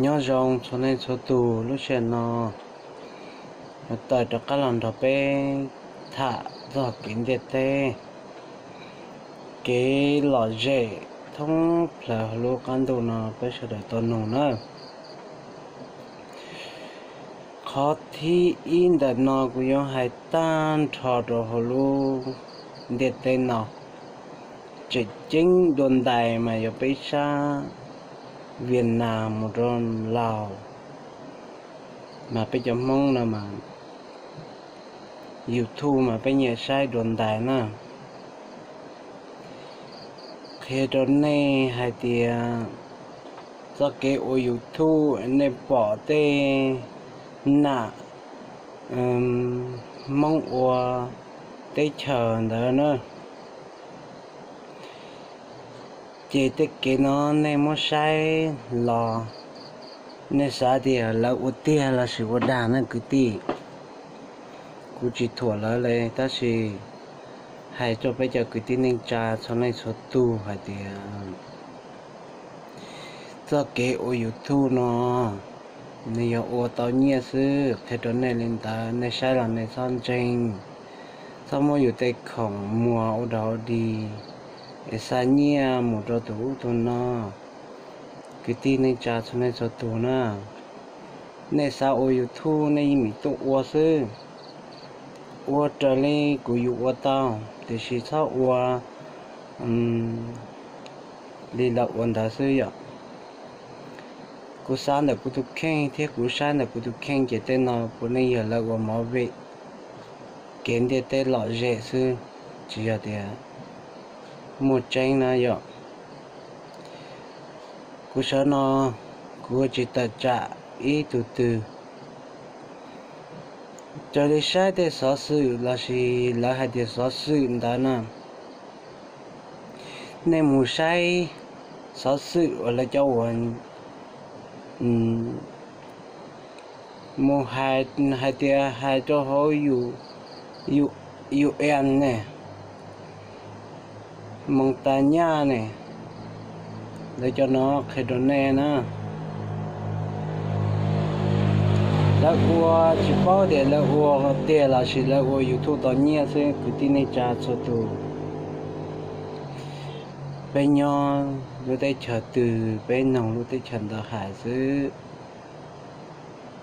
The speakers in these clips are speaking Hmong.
Nyob zoo txhua leej txhua tus, lub sij hawm no tawm rov qab los nrog peb tham txog kev ntiaj teb, kev lom zem thoob plaws hauv lub qab ntuj no peb sawv daws tau nug na. Qhov thib ib ntawm no kuv yuav hais tag nrho rau hauv lub ntiaj teb no, tseem ceeb dua ntais mas yog peb sab Vietnam mus rau Laos, mas peb cov Hmoob no mas YouTube mas peb nyiam saib dua ntais na. Qhia rau nej hais tias txoj kev ua YouTube nej pom tej nam Hmoob ua teb chaws ntawd na, ces tej kev no nej muab saib los nej xav tias lawv ua tiag los sis ua dag na kwv tij. Kuv tsis thuam lawv li, tab sis hais rau peb cov kwv tij neej tsa txhua leej txhua tus hais tias txoj kev ua YouTube no nws yog ua tau nyiaj xwb, qhia rau nej li ntawd, nej saib los nej txhob ntseeg, txhob muab yus tej khoom muag ua dog ua dig es xa nyiaj mus rau tus ub tus no. Kwv tij neej tsa txhua leej txhua tus na, nej xav ua YouTube nej yeej meem tuaj ua xwb, ua raws li kuv yus ua tau, tiam sis txhob ua li lawv ua ntawd xwb yom. Kuv xav ntawm kuv tus kheej thiab kuv saib ntawm kuv tus kheej ces tej no puav leej yog lawv ua mov vem, kev ntiaj teb lom zem xwb, tsis yog tias muaj tseeb na yom. Kuv sawv no kuv tsis tawm tsam ib tug twg. Raws li saib tej xov xwm lossis lawv hais tias xov xwm ntawd na, nej mus saib xov xwm uas lawv cov uas mus hais tias hais rau hauv UN ne, Moos Tas Nyaj ne, lawv cov no qhia rau nej na, lawv ua tsis paub tias lawv ua tiag lossis lawv ua YouTube tau nyiaj xwb kwv tij neej tsa txhua tus. Peb nyob lub teb chaws twg peb noog lub teb chaws ntawd hais xwb.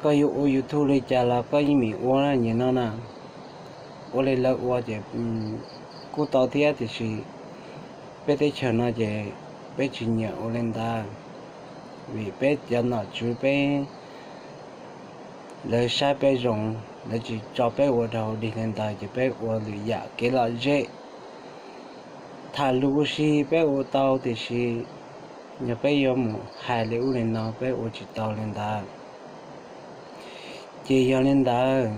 Koj yuav ua YouTube li cas los koj yeej meem ua nim no na. Ua li lawv ua ces kuj tau thiab tiam sis peb teb chaws no ces peb tsis nyiam ua li ntawd, vim peb cov nom tswv peb, lawv saib peb zoo, lawv tsis tso peb ua dog dig li ntawd ces peb ua lwm yam kev lom zem. Tham lus ua si peb ua tau tiam sis yog peb yuav mus hais li ub li no peb ua tsis tau li ntawd. Ces yog li ntawd,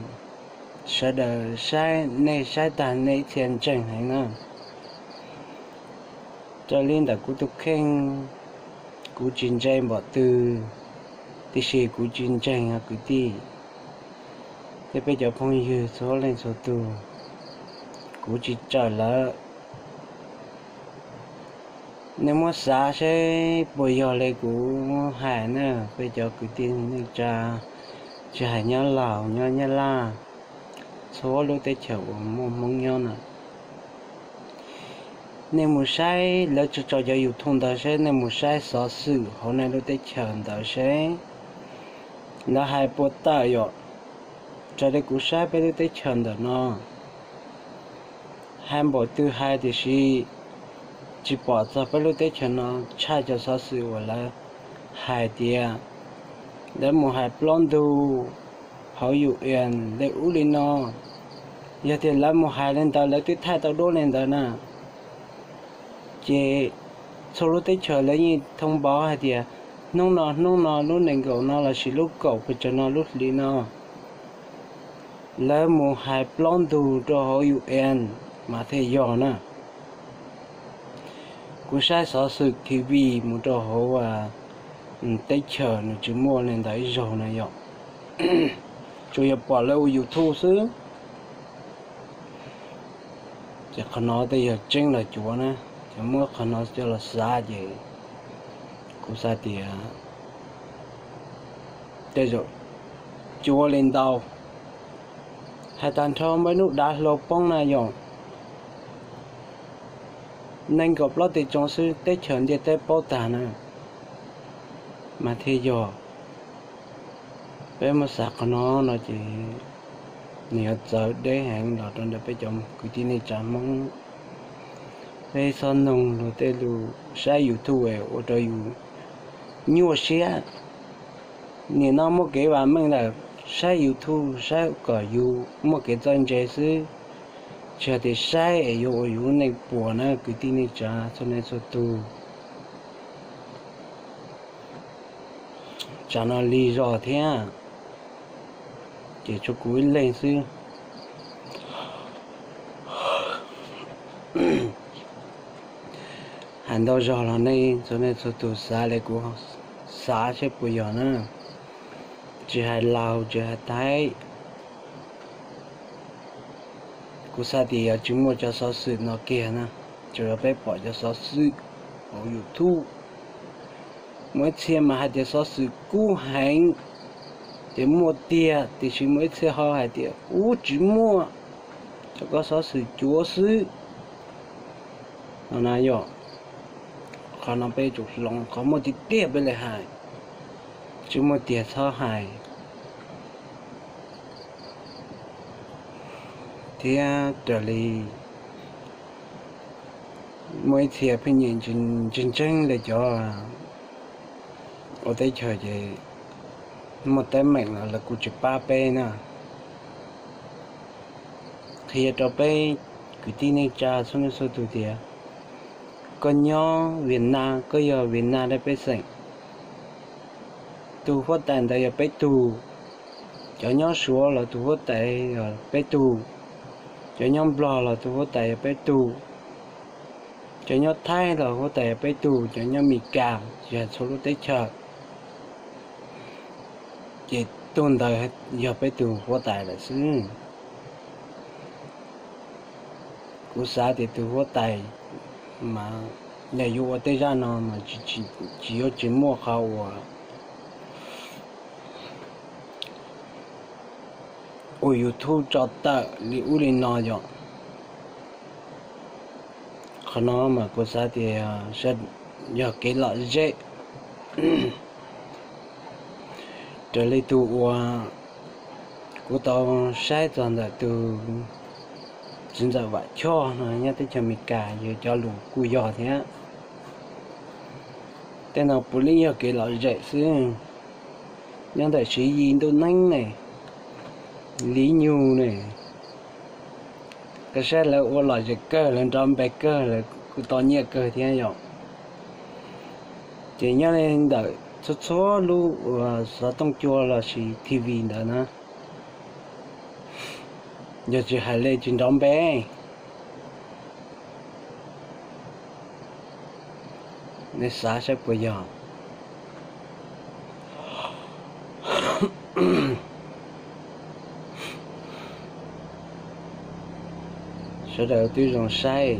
sawv daws saib, nej saib tag nej ib txhia ntseeg heev na. Raws li ntawm kuv tus kheej, kuv tsis ntse npaum twg, tiam sis kuv tsis ntseeg kwv tij thiab peb cov phooj ywg txhua leej txhua tus, kuv tsis tsawm lawv. Nej muab xav seb puas yog li kuv hais na, peb cov kwv tij neej tsa, tsis hais nyob Laus nyob Nyab Laj, txhua lub teb chaws uas muaj Hmoob nyob na. Nej mus saib, lawv tso cov YouTube ntawd seb, nej mus saib xov xwm hauv nej lub teb chaws ntawd seb lawv hais puas tawm yom. Raws li kuv saib peb lub teb chaws ntawm no, hais npaum twg hais tiam sis tsis pom txog peb lub teb chaws no tshaj cov xov xwm uas lawv hais tias lawv mus hais plaub ntug hauv UN li ub li no. Yog tias lawv mus hais li ntawd lawv twb thaij tau duab li ntawd na, ces txhua lub teb chaws lawv yeej thoob npauv hais tias hnub no hnub no lub nees nkaum no lossis lub kaum pes tsawg no lub hlis no lawv mus hais plaub ntug rau hauv UN mas thiaj yog na. Kuv saib xov xwm TV mus rau hauv teb chaws nws tsis muaj li ntawd ib zaug na yom, tsuas yog pom lawv ua YouTube xwb. Ces qhov no tej yog tseeb los cuav na, ces muab qhov no coj los xav ces kuv xav tias Tej zaum tsis ua li ntau, hais tag nrho npaj hnub dav hlau poob na yog nees nkaum plaub teg tsoo xwb teb chaws ntiaj teb paub tag na, mas thiaj yog. Peb muab xav qhov no no ces nws yuav txawv deb heev los rau ntawm peb cov kwv tij neej tsa Hmoob. Peb txhob noog luag tej lus saib YouTube ua rau yus nyuaj siab. Nim no muaj kev vam meej lawm, saib YouTube saib kom yus muaj kev txawj ntse xwb, tsis hais tias saib es yuav ua yus lub neej puas na kwv tij neej tsa txhua leej txhua tus. Tsam no lig zog thiab, ces tsuas kuv ib leeg xwb. Hais ntau zog los nej txhua leej txhua tus xav li kuv xav seb puas yog na, tsis hais Laus tsis hais Thaib. Kuv xav tias yog tsis muaj cov xov xwm no kiag na, tsuas yog peb pom cov xov xwm hauv YouTube. Muaj ib txhia mas hais tias xov xwm kub heev, ces muaj tiag, tiam sis muaj ib txhia ho hais tias ub tsis muaj, cov koj xov xwm cuav xwb. No na yog qhov no peb tsum hloov, qhov muaj tiag tiag peb li hais, tsis muaj tiag txhob hais. Thiab raws li muaj ib txhia pheej nyiam ntseeg ntseeg li cov ua teb chaws ces muaj teeb meem los lawv kuj tsis pab peb na. Qhia rau peb kwv tij neej tsa txhua leej txhua tus tias koj nyob Vietnam koj yog Vietnam lawv pej xeem, tus huab tais ntawd yog peb tug. Cov nyob Suav los tus huab tais yog peb tug, cov nyob Nplog los tus huab tais yog peb tug, cov nyob Thaib los huab tais yog peb tug, cov nyob Meskas tsis hais txhua lub teb chaws, ces tug ntawd yog peb tug huab tais lawm xwb. Kuv xav tias tus huab tais mas yog yuav ua tej zaj no mas tsis yuav tsis muaj qhov uas ua YouTube tso tawm li ub li no yom. Qhov no mas kuv xav tias yog kev lom zem raws li tus uas kuv tau saib txog ntawm tus txiv ntxawm Vam Choj no nyob teb chaws Amelikas, yog cov lus kuj yog thiab. Tej no puav leej yog kev lom zem xwb. Nyob ntawm Siv Yis Ntuj Neeb ne, Lis Nyug ne, koj saib lawv ua lom zem kawg, lawv nrov npe kawg, lawv kuj tau nyiaj kawg thiab yom. Ces nyob li ntawm txhua txhua lub uas xov tooj cua los sis T V ntawd na, yog tsis hais li tsis nrov npe. Nej xav saib puas yog? Sawv daws twb zoo saib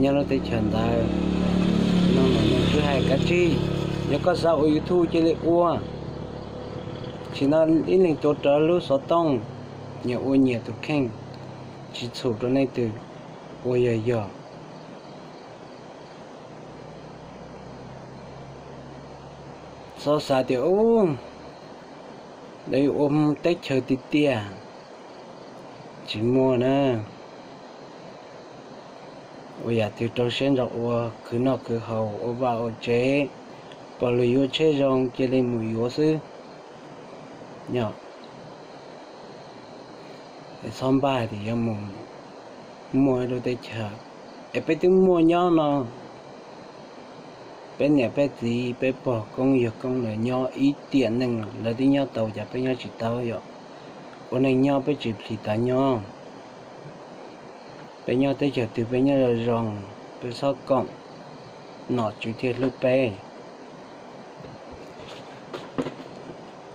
nyob lub teb chaws ntawd no mas nws twb hais kav tsij. Yog koj xav ua YouTube cia li ua, tsis no ib leeg tuav rawv lub xov tooj, nyias ua nyias tus kheej, tsis txhum rau leej twg, ua yog yog. Txhob xav tias ub, lawv yuav ua teb chaws tiag tiag, tsis muaj na. Ua yam twg rau siab ntso ua, khwv noj khwv haus, ua vaj ua tsev, pom lwm yuav tsheb zoo cia li mus yuav xwb. Yog, es txhob npaj tias yuav mus muaj ib lub teb chaws, es peb twb muaj nyob no, peb niam peb txiv peb pog koob yawg koob lawv nyob ib tiam neej lawm, lawv twb nyob tau, cas peb nyob tsis tau yom? Ua neej nyob peb tsis plhis tas nyob. Peb nyob teb chaws twg peb nyob zoo zoo, peb txhob koom nom tswv thiaj hlub peb.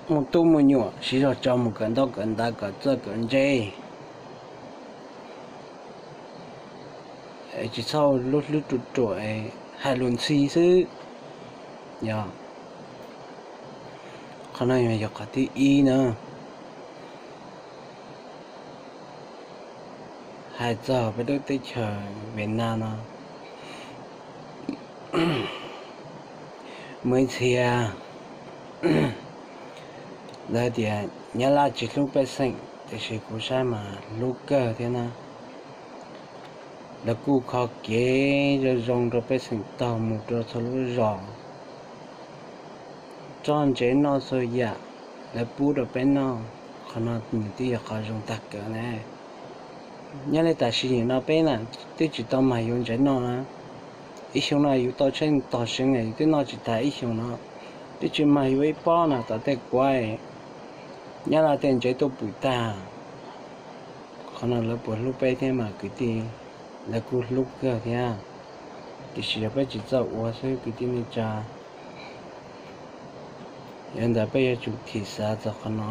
Muaj tub muaj nyuam siv zog tso mus kawm ntaub kawm ntawv kom txawj kom ntse, tsis txhob lub hlwb ruam ruam hais lus ntxhi xwb. Yog, No yog qhov thib ib na. Hais txog peb lub teb chaws Vietnam no, muaj ib txhia lawv tias Nyab Laj tsis hlub pej xeem, tiam sis kuv saib mas hlub kawg thiab na. Lawv kuj kho kev zoo zoo rau pej xeem taug mus rau txhua lub zos, txog ntsev noj txhua yam lawv pub rau peb noj. Qhov no nws twb yog qhov zoo tag kev na. Nyob li tam sim nim no peb na twb tsis tau mag yuav ntsev noj na. Ib xyoo no yus tau tsheb tog seev yus twb noj tsis tas ib xyoos no, twb tsis mag yuav ib pob no tom tej kuav Nyab Laj tej ntsev tuaj pwm tag. Qhov no lawv puas hlub peb thiab mas kwv tij? Lawv kuj hlub kawg thiab, tiam sis yog peb tsis txawj ua xwb kwv tij neej tsa. Yog ntawd peb yuav tsum thim xav txog qhov no,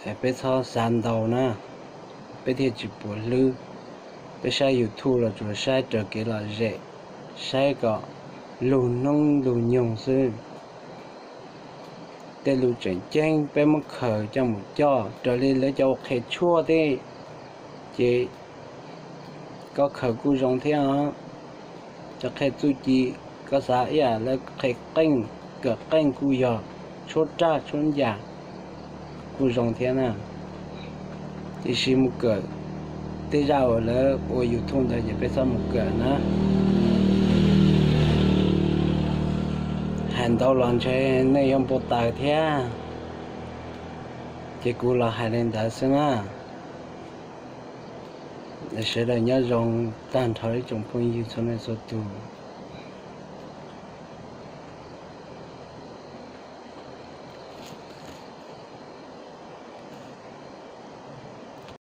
peb txhob xav ntau na, peb thiaj tsis puas hlwb. Peb saib YouTube los tsuas saib raws kev lom zem, saib kom lug hnub lug nyoog xwb. Tej lus tseem ceeb peb muab khaws coj mus coj raws li lawv cov ua qhia tshuaj thiab, ces koj khaws kuj zoo thiab os. Cov qhia txuj ci koj xav ib yam lawv qhia qeej, kawm qeej kuj yog, tshuab raj tshuab ncas kuj zoo thiab na. Tiam sis mus kawm tej zaj uas lawv ua YouTube ntawd ces peb txhob mus kawm na. Hais ntau los ntshe nej yuav npau taws thiab, ces kuv los hais li ntawd xwb na. Sawv daws nyob zoo tag nrho ib tsoom phooj ywg txhua leej txhua tus.